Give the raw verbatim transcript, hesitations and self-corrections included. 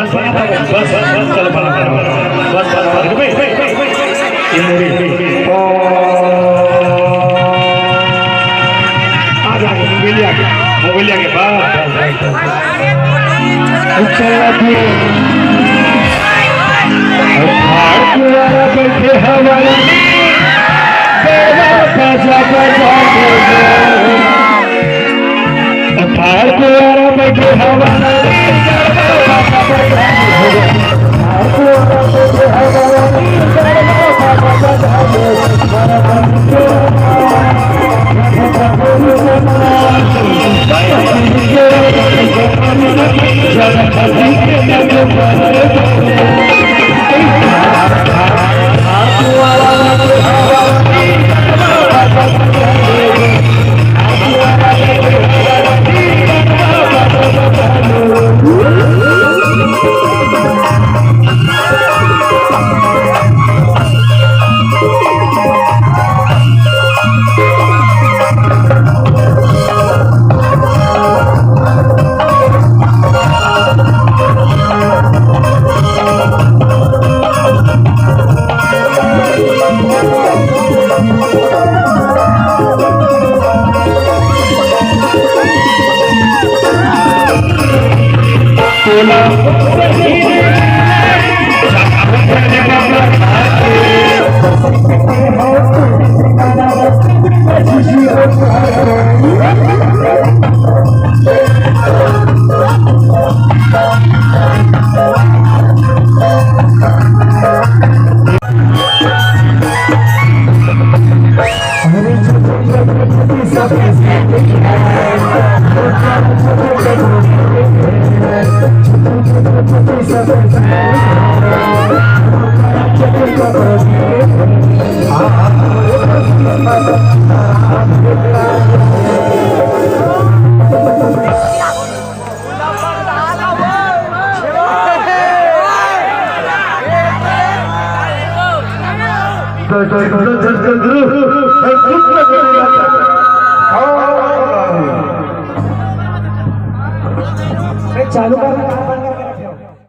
बस, बस, बस, बस, चलो, बना, बना, बना। बस, बस, बस, रुको, रुको, रुको, रुको। ये मुड़ी। ओ। आ गया, मोबाइल आ गया, मोबाइल आ गया, बस, बस, बस, बस। अच्छा, अभी। पहाड़ कुआरा बैठे हवा, बेला बजा, बजा, बजा। पहाड़ कुआरा बैठे हवा। चालू कर।